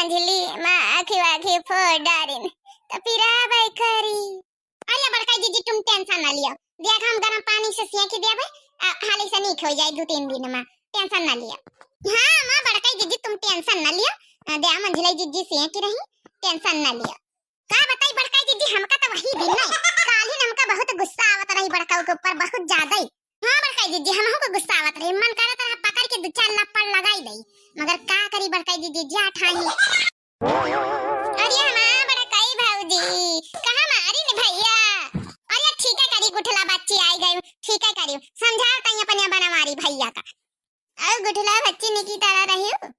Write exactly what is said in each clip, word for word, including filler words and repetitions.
झिल्ली माँ आँखी वाँखी फोड़ डारिन, त पिराबै करी। अरे बड़का जिज्जी, तुम tension ना लियो, देख हम गरम पानी से सेंक देबै, आ, हाली से नीक होइ जाई दू तीन दिन मा, tension ना लियो। हाँ माँ, बड़का जिज्जी तुम tension ना लियो, आ, दे मंझिला जिज्जी सेंक रही, tension ना लियो। का बताई बड़का जिज्जी, हमका त वही दिन नहीं, काल्हि हमका बहुत गुस्सा आवत रही बड़का के ऊपर, बहुत ज्यादा ही। हाँ बड़का जिज्जी, हमहू को गुस्सा आवत रही, मन करत रहा पकड़ के दू चार लप्पड़ लगाई दई, मगर का करी बड़का जिज्जी, जा ठानी। अरे हमार बड़काई भौजी, कहाँ मारिन भैया? अरे ठीक है करी, गुठला बच्ची आई गई, ठीक है करी, समझाओ तई अपने बनवारी भैया का। और गुठला बच्ची निकी तरह रही हो?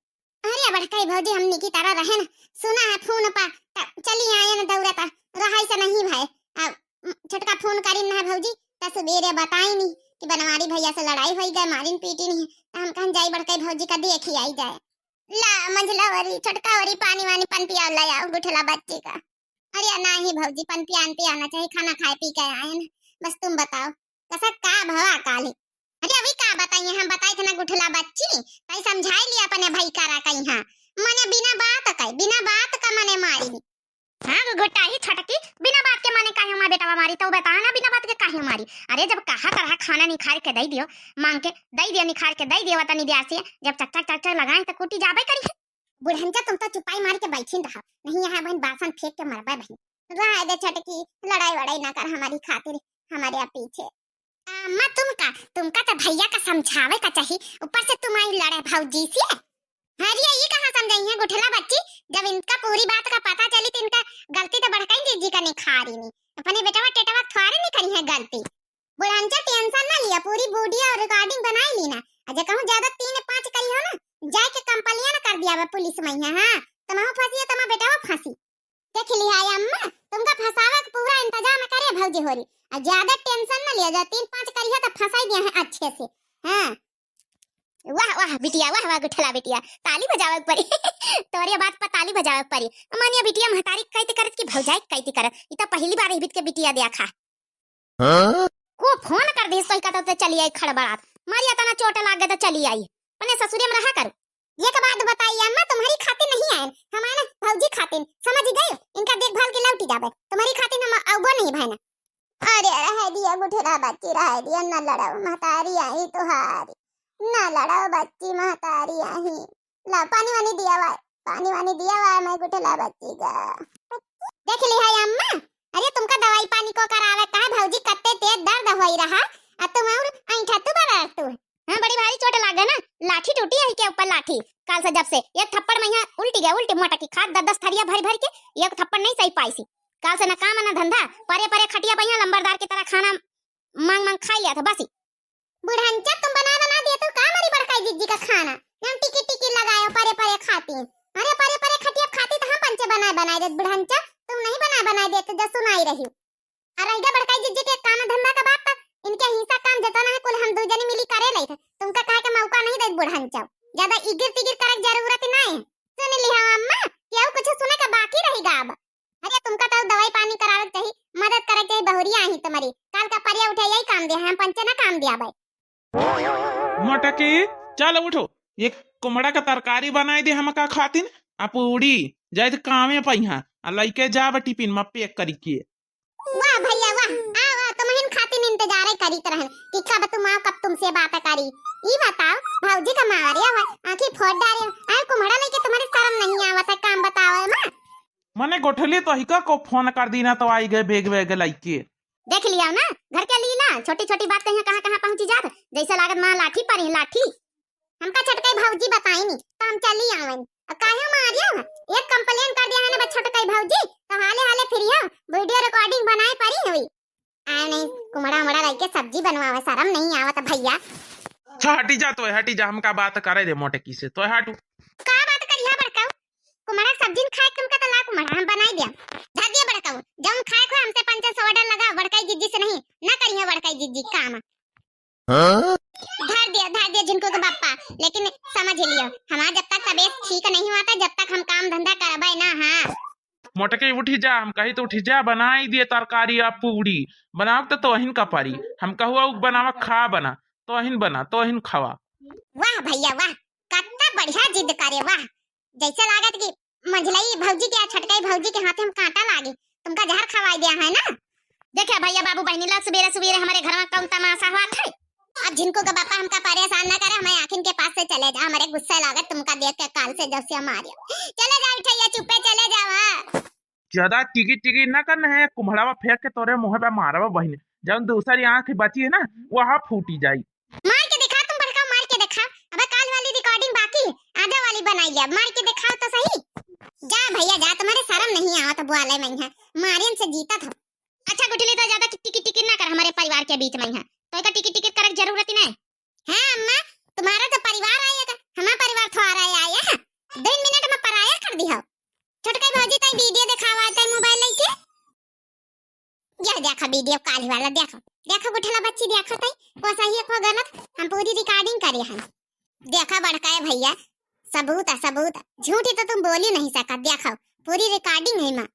अरे बड़काई भौजी, हम निकी तरह रहे न, सुना है फोन पर, त चली आए न दौड़ता, रहाई से नहीं भाई। अब छोटका फोन करिन ना भौजी, त सवेरे बताई नहीं कि बनवारी भैया से लड़ाई होई गए, मारिन पीटिन ही, त हम कहन जाई बड़काई भौजी का देखी आई जाए। ला मंझला वरी, छोटका वरी, पानी वानी पन पिया ला आओ गुठला बच्ची का। अरे नाही भौजी, पन पियान पियाना चाही, खाना खाए पी के आए न। बस तुम बताओ, कसा का भवा काली? अरे अभी का बताई, हम बताई थे ना गुठला बच्ची, ताई समझाई लिया अपने भाई करा कहीं। हाँ मने बिना बात का, बिना बात का मने मारी। हाँ घुघुटाही छटकी, बिना बात के मने काहे हमार बेटवा मारी, तो बता ना बिना बात के काहे मारी। अरे जब कहा करहा खाना निखार के दई दियो, मांग के दई दियो, निखार के दई दियो, वतनी द्यासी, जब चक चक चक चक लगाई त कुटी जाबे करी। बुढ़ंचा तुम तो चुपाई मार के बैठिन रहा, नहीं यहाँ बहन बासन फेंक के मरबे बहन। रह दे छटकी, लड़ाई वड़ाई ना कर हमारी खातिर, हमारे पीछे। अम्मा तुमका, तुमका तो भैया का समझावे का चाही, ऊपर से तुम आई लड़े भौजी से। अरे ये कहाँ समझाई है गुठला बच्ची, जब इनका पूरी बात का पता चली तो इनका गलती तो बड़काई जिज्जी का निखारी नहीं, अपने बेटवा टेटवा थोड़े नहीं करी है गलती। बुढ़ंचा tension ना लिया, पूरी video और recording बनाई ली ना। अजे कहूँ ज्यादा तीन पाँच कही हो ना, जाए के complain कर दिया बा पुलिस में यहाँ, हाँ। तमहू फंसी है, तमा बेटवा फंसी। देख लिहा है अम्मा, तुमका फंसावे के पूरा इंतजाम करे भौजी होरी। आ ज्यादा tension ना लिया, जा तीन पाँच करिया तो फंसाई दिया है अच्छे से। हाँ। वाह वाह बिटिया, वाह वाह गुठला बिटिया, ताली बजावे के पड़ी। तोहरे बात पर ताली बजावे के पड़ी। मानिया बिटिया महतारी कैती करत कि भौजाई कैती करत, ई तो पहली बार ही बीत के बिटिया देखा। हाँ? को फोन कर दिस तो कहता तो चली आई खड़बड़ात। मारी अतना चोट लाग गए तो चली आई। अपने ससुरे में रहा करू। एक बात बताई अम्मा, तुम्हारी खातिर नहीं आए, हमारे ना भौजी खातिर, समझ गए? इनका देखभाल के लौटी जाबे, तुम्हारी खातिर हम अउबो नहीं भैना। अरे रह दिया गुठला बच्ची, रह दिया, न लड़ाओ महतारी आई तुहारी, न लड़ाओ बच्ची महतारी आई। ला पानी वानी दिया वाय, पानी वानी दिया वाय मैं गुठला बच्ची का। देख ली है अम्मा, अरे तुमका दवाई पानी को करावे का है भौजी, कत्ते तेज दर्द होई रहा, आ तुम और ऐंठा तू बड़ा तू। हाँ बड़ी भारी चोट लाग गए ना, लाठी टूटी है के ऊपर लाठी। काल से जब से एक थप्पड़ में यहाँ उल्टी गया, उल्टी मोटा की खाद दस दस थरिया भर भर के, एक थप्पड़ नहीं सही पाई सी। काल से ना काम ना धंधा, परे परे खटिया पे यहाँ लंबरदार की तरह खाना मांग मांग खाई लिया था बस ही। बुढ़ंचा तुम बनाए बना दिए तो का मरी बड़काई जिज्जी का खाना, हम टिकी टिकी लगाए परे परे खाती। अरे परे परे खटिया खाती तो हम पंचे बनाए बनाए देत बुढ़ंचा, तुम नहीं बनाए बनाए देते जब सुनाई रही। और रह गया बड़काई जिज्जी के काम धंधा का बात, तो इनके हिस्सा काम जतना है कुल हम दू जनी मिली करे लेत, तुमका कहे के मौका नहीं देत बुढ़ंचा, ज्यादा इगिर तिगिर करे के जरूरत नहीं। सुन लिहा अम्मा, केहू कुछ सुने का बाकी रही गा अब। अरे तुमका तो दवाई पानी करावे के चाही, मदद करे के चाही, बहुरिया आई तुम्हारी, काल का परिया उठे यही काम दे, हम पंचे ना काम दिया भाई। मोटकी, चल उठो, ये कुमड़ा का तरकारी बनाई दे हमका खातिन, आ पूड़ी, जाए तो कामे पइहा, आ लइके जाब टिफिन में पैक करी के। वाह भैया वाह, आओ आओ, तुमहिन खातिन इंतजारे करीत रहन कि कब तुम आओ, कब तुमसे बात करी। ई बताओ, भौजी का मारे हो, आँखी फोड़ डारे हो, आए कुम्हड़ा लेके तुम्हारे शर्म नहीं आवत है, काम बताओ है माँ। मने गोठली तो हिका को फोन कर दी ना तो आई गए बैग वैग लइके। देख लिया ना, घर के लीला, छोटी छोटी बात कहीं कहाँ कहाँ पहुँची जात, जैसे लागत माँ लाठी परी लाठी। हमका छोटकई भौजी बताई नी, तो हम चली आवन। अब काहे मारियो? एक complain कर दिया है ना बस छोटकई भौजी, तो हाले हाले फिरियो, video recording बनाए परी हुई। आ नहीं, कुमड़ा उमड़ा रह के सब्जी बनवावे, शर्म नहीं आवत भैया। अच्छा हटी जा, तो हटी जा, हमका बात करे दे मोटकी से, तो हटू। का बात करिया बड़काऊ? कुमड़ा सब्जी न खाए तुमका तो ला कुमड़ा हम बनाई दिया। धर दिया बड़काऊ, जौन खाए को हमसे पंचन से order लगा, बड़काई जिज्जी से नहीं, ना करिए बड़काई जिज्जी काम। हाँ? धर दिया, धर दिया झिनकू के बापा, लेकिन समझ लियो, हमार जब तक तबीयत ठीक नहीं हुआ था, जब तक हम काम धंधा करबे ना, हाँ। मोटकी उठी जा, हम कही तो उठी जा, बनाई दिए तरकारी आ पूड़ी, बनाव तो तोहिन का परी, हम कहू अउ बनावा खा बना, तोहिन बना, तोहिन खावा। वाह भैया वाह, कत्ता बढ़िया जिद करे, वाह, जैसे लागत कि मझिलई भौजी के या छोटकई भौजी के हाथे हम कांटा लागे, तुमका जहर खवाई दिया है ना। देखे भैया बाबू बहिनी ला, सुबेरे सुबेरे हमरे घर मा कौन तमासा हुआ थे। अब झिनको के बापा हमका परेशान ना करे, हमें आँखिन के पास से चले जा, हमरे गुस्सा लागत तुमका देख के काल से जब से मारिया। चले जाओ ठैया, चुप्पे चले जाओ, हाँ। ज्यादा टिकी टिकी ना करना है, कुम्हड़ावा फेंक के तोरे मुँह पे मारबा बहिनी, जौन दूसरी आँख बची है ना, वह फूटी जाई। मार के दिखा तुम बड़का, मार के दिखा। अबे काल वाली recording बाकी, आधा वाली बनाई लिया, मार के दिखाओ तो सही। जा भैया जा, तुम्हारे शर्म नहीं आवत बुआले में है, मारियन से जीता था। अच्छा गुठली, तो ज्यादा टिकी टिकी ना कर हमारे परिवार के बीच में है, तो एका टिकी टिकी करे के जरूरत ही नहीं। हाँ अम्मा, तुम्हारा तो परिवार आएगा, हमारा परिवार तो आ रहा है, आया है, दो मिनट में पराया कर दिया। छोटकाई भौजी ताई video दिखावा ताई mobile लेके। यह देखा video काल वाला, देखो, देखो गुठला बच्ची, देखो ताई, को सही है को गलत, हम पूरी recording करे हैं। देखा बड़का है भैया, सबूत है, सबूत है, झूठी तो तुम बोली नहीं सका, देखो पूरी recording है माँ।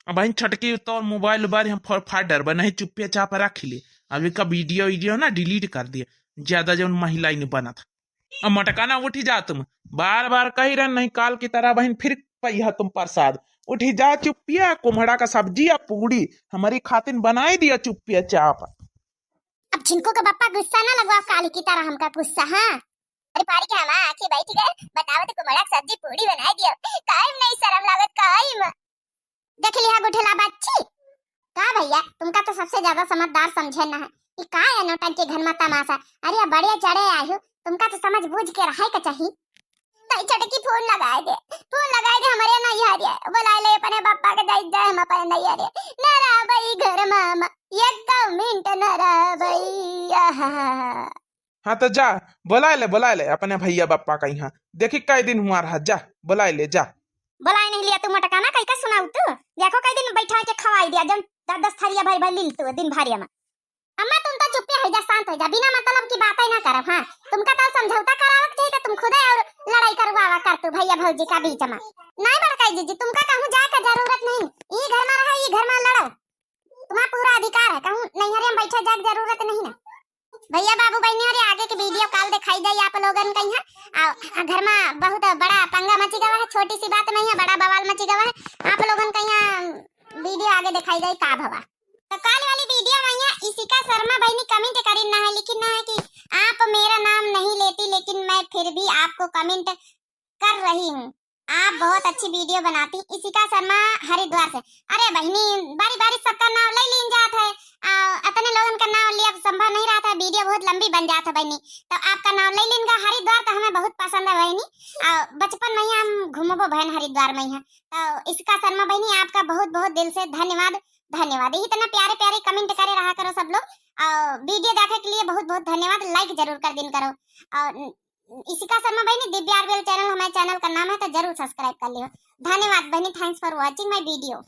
अब बहिन छोटकी तोर mobile उबारी हम फर फाड़ डरबा, नहीं चुप्पे चाप रख ले। अब एका video वीडियो ना delete कर दिया, ज्यादा जौन महिला ही नहीं बनत। अब मटका ना उठी जा तुम, बार बार कही रहन, नहीं काल की तरह बहिन फिर पहिया तुम प्रसाद। उठी जा चुप्पिया, कुम्हड़ा का सब्जी या पूड़ी हमारी खातिन बनाई दिया चुप्पिया चाप। अब झिनको का बप्पा गुस्सा ना लगवा, काल की तरह हमका गुस्सा, हाँ। अरे पारी के हमार आँखी बैठ गए, बताओ तो कुम्हड़ा का सब्जी पूड़ी बनाई दिया, काहे में नहीं शर्म लागत, काहे में। देख लिहा गुठला बच्ची, का भैया, तुमका तो सबसे ज्यादा समझदार समझे ना है। ई का है नौटंकी घर में तमाशा? अरे बढ़िया चढ़े आयो, तुमका तो समझ बूझ के रहे के चाही। ताई छोटकी फोन लगाए दे, फोन लगाए दे हमारे नैहरिया, बुलाए ले अपने पापा के, जाई जाए हम अपने नैहरिया। ना रहबई घर में हम, एक मिनट ना रहबई, आहा। हाँ तो जा, बोलाए ले, बोलाए ले अपने भैया बप्पा का यहाँ। देखी कई दिन हुआ रहा, जा, बोलाए ले, जा। बोलाए नहीं लिया तू मोटका ना, कई का सुनाऊ तू? देखो कई दिन बैठा के खवाई दिया, जन दस दस थरिया भर भर लील तू दिन भरिया में। अम्मा तुम तो चुप्पे हो जा, शांत हो जा, बिना मतलब की बातें ना करब। हाँ, तुमका तो समझौता करावक चाहिए, तो तुम खुदे और लड़ाई करवावा कर तू भैया भौजी का बीच में। नहीं बड़काई जीजी, तुमका कहूँ जाए का जरूरत नहीं, ई घर में रहो, ई घर में लड़ो, तुम्हारा पूरा अधिकार है, कहूँ नैहरे में बैठे जाए की जरूरत नहीं ना। भैया बाबू बहनी, अरे आगे के video काल दिखाई जाई आप लोगन का यहाँ। आ, आ घर में बहुत बड़ा पंगा मची गवा है, छोटी सी बात नहीं है, बड़ा बवाल मची गवा है। आप लोगन का यहाँ video आगे दिखाई जाई का भवा। तो काल वाली video में यहाँ इशिका शर्मा बहनी comment करी ना है, लिखी ना है कि आप मेरा नाम नहीं लेती लेकिन मैं फिर भी आपको comment कर रही हूँ, आप बहुत अच्छी video बनाती। इशिका शर्मा हरिद्वार से। अरे बहिनी, बारी बारी सबका नाम ले लीन जात है, आ, अतने लोगन का नाम लिया संभव नहीं रहता है, video बहुत लंबी बन जात है बहिनी। तो आपका नाम ले लीन गा हरिद्वार, तो हमें बहुत पसंद है बहिनी। आ, बचपन में ही हम घूमबो बहन हरिद्वार में ही है। तो इशिका शर्मा बहिनी, आपका बहुत बहुत दिल से धन्यवाद, धन्यवाद। इतना प्यारे प्यारे comment करे रहा करो सब लोग। और video देखे के लिए बहुत बहुत धन्यवाद, like जरूर कर दिन करो। और इशिका शर्मा बहिनी, दिव्या आरबीएल channel हमारे channel का नाम है, तो जरूर subscribe कर लियो। धन्यवाद बहिनी, thanks for watching my video।